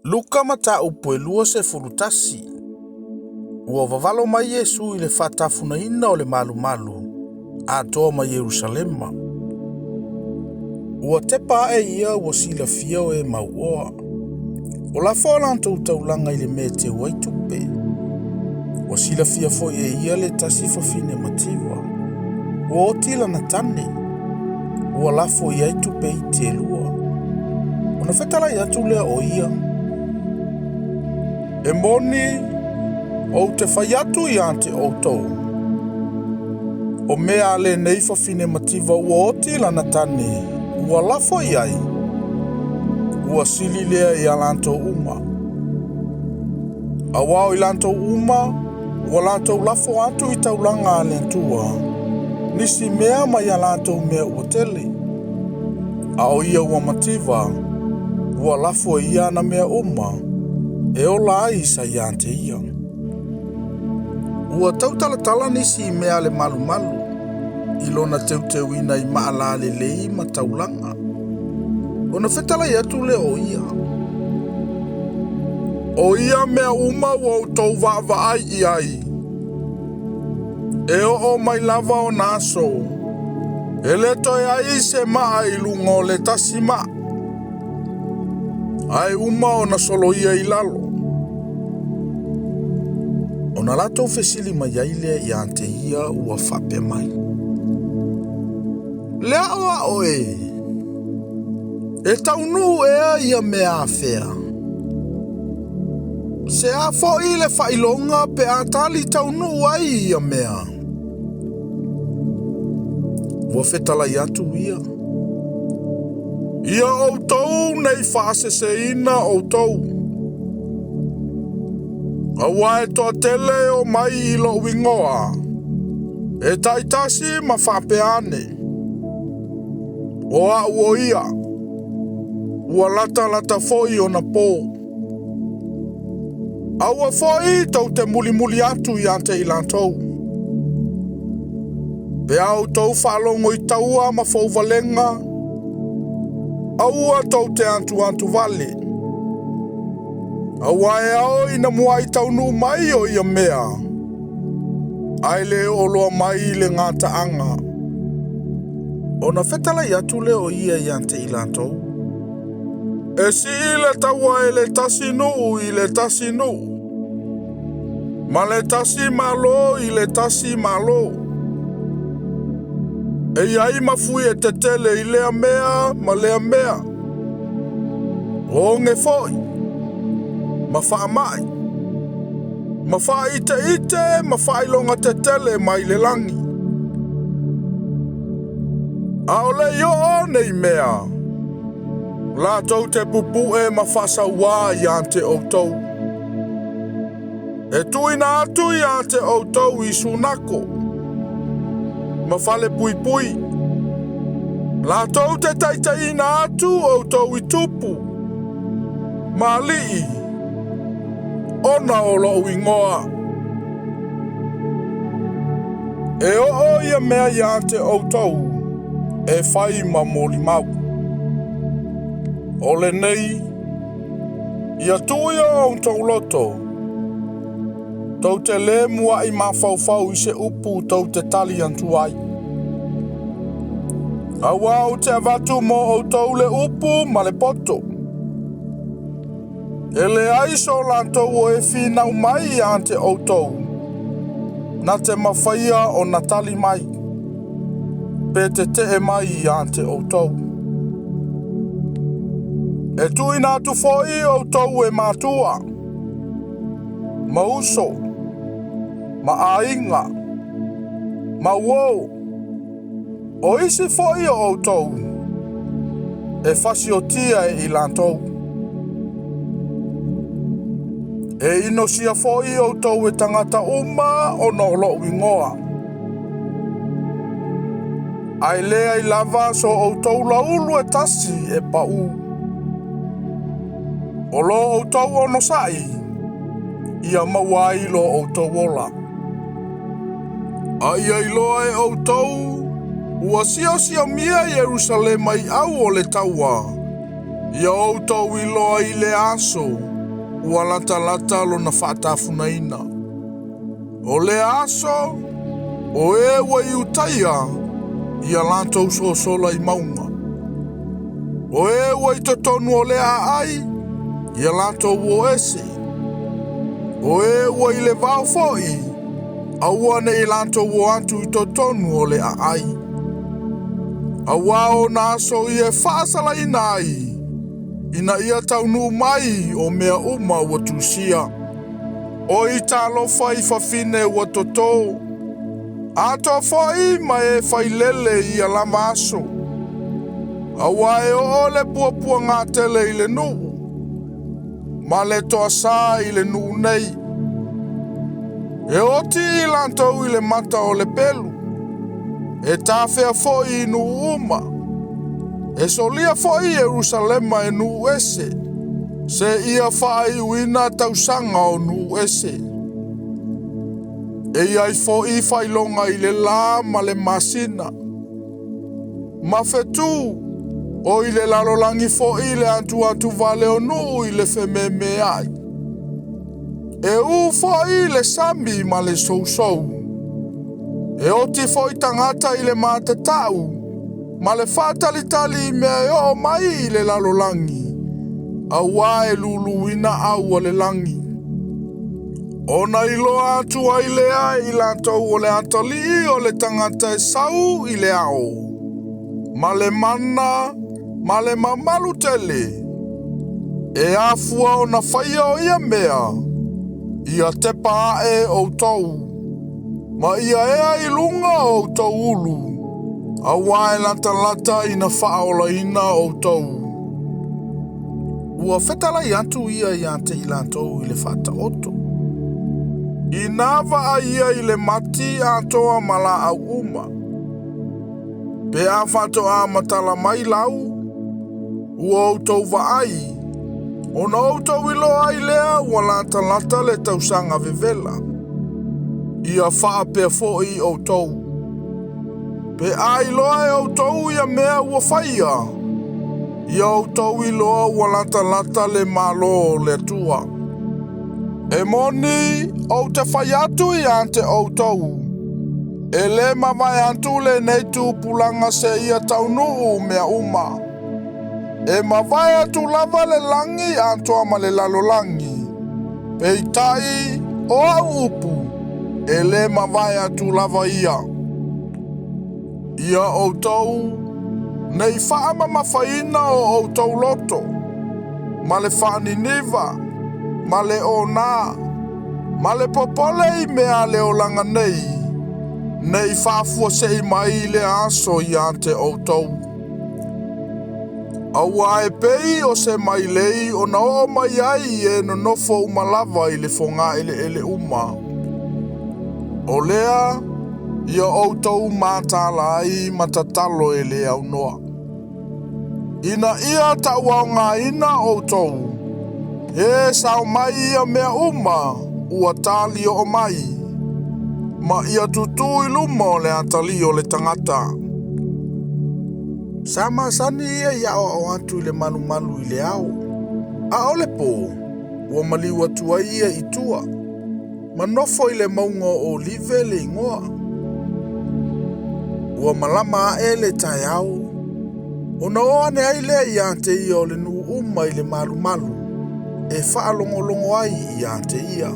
Luka mataupu e 21. Ua vavalo mai Iesu i le faatafunaina o le malumalu atoa ma Ierusalema. Ua tepa ae ia ua silafia o e mauoa. O lafo o latou taulaga i le mea e teu ai tupe. Ua silafia foi e ia le tasi fafine mativa. Ua oti lana tane. Ua lafo i ai tupe iti e lua. Ona fetalai atu lea o ia. E moni, ou te fai atu ia te outou. O mea a lenei fafine mativa ua oti lana tane, ua lafo i ai, ua sili lea ia latou uma. Auā o i latou uma, ua latou lafo atu i taulaga a le Atua, nisi mea mai a latou mea ua tele. A o ia ua mativa, ua lafo e ia ana mea uma, e ola ai sa ia te ia. Ua tautalatala nisi i mea a le malumalu, i lona teuteuina i maala lelei ma taulaga. Ona fetalai atu lea o ia. O ia mea uma ua outou vaavaai i ai, e oo mai lava ona aso, e le toe ai se maa i luga o le tasi maa, ae uma ona soloia i lalo. Ona latou fesili mai ai lea ia te ia ua faapea mai. Le aʻoaʻo e, e taunuu ea ia mea afea. Se a foi le faailoga pe a tali taunuu ai ia mea. Ua fetalai atu ia. Ia outou nei faaseseina outou. Auā e toatele e omai i lo'u igoa, e taitasi ma faapea ane. O a'u o ia, ua latalata foi ona pō. Aua foi tou te mulimuli atu ia te i latou. Pe a outou faalogo i taua ma fouvalega, aua tou te atuatu vale. Auā e ao ina muai taunuu mai o ia mea, ae le oo loa mai le gataaga. Ona fetalai atu lea o ia ia te i latou. E sii le taua e le tasi nuu i le tasi nuu, ma le tasi malo i le tasi malo. E i ai mafuie tetele i lea mea ma lea mea. O oge foi, ma faamai, ma faaiteite ma faailoga tetele mai le lagi. A o le i oo nei mea, latou te pupu'e ma faasauā ia te outou. E tuuina atu ia te outou i sunako, ma fale puipui. Latou te taitaiina atu outou i tupu, ma alii, ona o lo'u igoa. E oo ia mea ia te outou, e fai ma molimau. O lenei, ia tuu i o outou loto, tou te lē muaʻi mafaufau i se upu tou te tali atu ai. Auā ou te avatu mo outou le upu ma le poto. E leai so latou o e finau mai ia te outou, na te mafaia ona tali mai, pe tetee mai ia te outou. E tuuina atu foi outou e matua, ma uso, ma aiga, ma uō. O isi foi o outou, e fasiotia e i latou. E inosia foi outou e tagata uma ona o lo'u igoa. Ae leai lava so outou laulu e tasi e paʻū. O lo outou onosaʻi, ia maua ai lo outou ola. A ia iloa e outou, ua siosiomia Ierusalema i au o le taua, Ia outou iloa i lea aso ua latalata lona faatafunaina. O lea aso, o e ua i Iutaia, ia latou sosola i mauga. O e ua i totonu o le aai, ia latou o ese. O e ua i le vao foi, aua ne'i latou o atu i totonu o le aai. Auā o na aso ia e faasalaina ai, ina ia taunuu mai o mea uma ua tusia. Oi talofa i fafine ua totō, atoa foi ma e failele i ia lava aso. Auā e oo le puapuaga tele i le nuu, ma le toasā i le nuu nei. E oti i latou i le mata o le pelu, e tafea foi i nuu uma. E solia foi Ierusalema e nuu ese, seia faaiuina tausaga o nuu ese. E i ai foi faailoga i le lā ma le masina. Ma fetū, o i le lalolagi foi le atuatuvale o nuu i le fememeai. E ū foi le sami ma le sousou. E oti foi tagata i le matatau, ma le faatalitali i mea e oo mai i le lalolagi, auā e luluina au a le lagi. Ona iloa atu ai lea e i latou o le atalii o le tagata e sau i le ao, ma le mana ma le mamalu tele. E afua ona faia o ia mea, ia tepa ae outou, ma ia ea i luga o outou ulu, auā e latalata ina faaolaina outou. Ua fetalai atu ia ia te i latou i le faataoto. Ina vaai ia i le mati atoa ma laau uma. Pe a faatoa matala mai lau, ua outou vaai, ona outou iloa ai lea ua latalata le tausaga vevela. Ia faapea foi outou. Pe a iloa e outou ia mea ua faia, ia outou iloa ua latalata le Malo o le Atua. E moni ou te fai atu ia te outou, e lē mavae atu lenei tupulaga seia taunuu mea uma. E mavae atu lava le lagi atoa ma le lalolagi, peitai o au upu, e lē mavae atu lava ia. Ia outou nei faamamafaina o outou loto, ma le faaniniva, ma le onā, ma le popole i mea a le olaga nei, nei faafuasei mai le aso ia te outou. Auā e pei o se mailei ona oo mai ai i e nonofo uma lava i le fogaeleele uma. O lea, ia outou mataala ai ma tatalo e le aunoa. Ina ia tauaogaina outou, e sao mai ia mea uma ua tali oo mai, ma ia tutū i luma o le atalii o le tagata. Sa masani ia i aoao atu i le malumalu i le ao, a o le pō, ua maliu atu ai ia i tua, ma nofo i le mauga o Olive le igoa. Ua malama ae le taeao, ona o ane ai lea ia te ia o le nuu uma i le malumalu, e faalogologo ai ia te ia.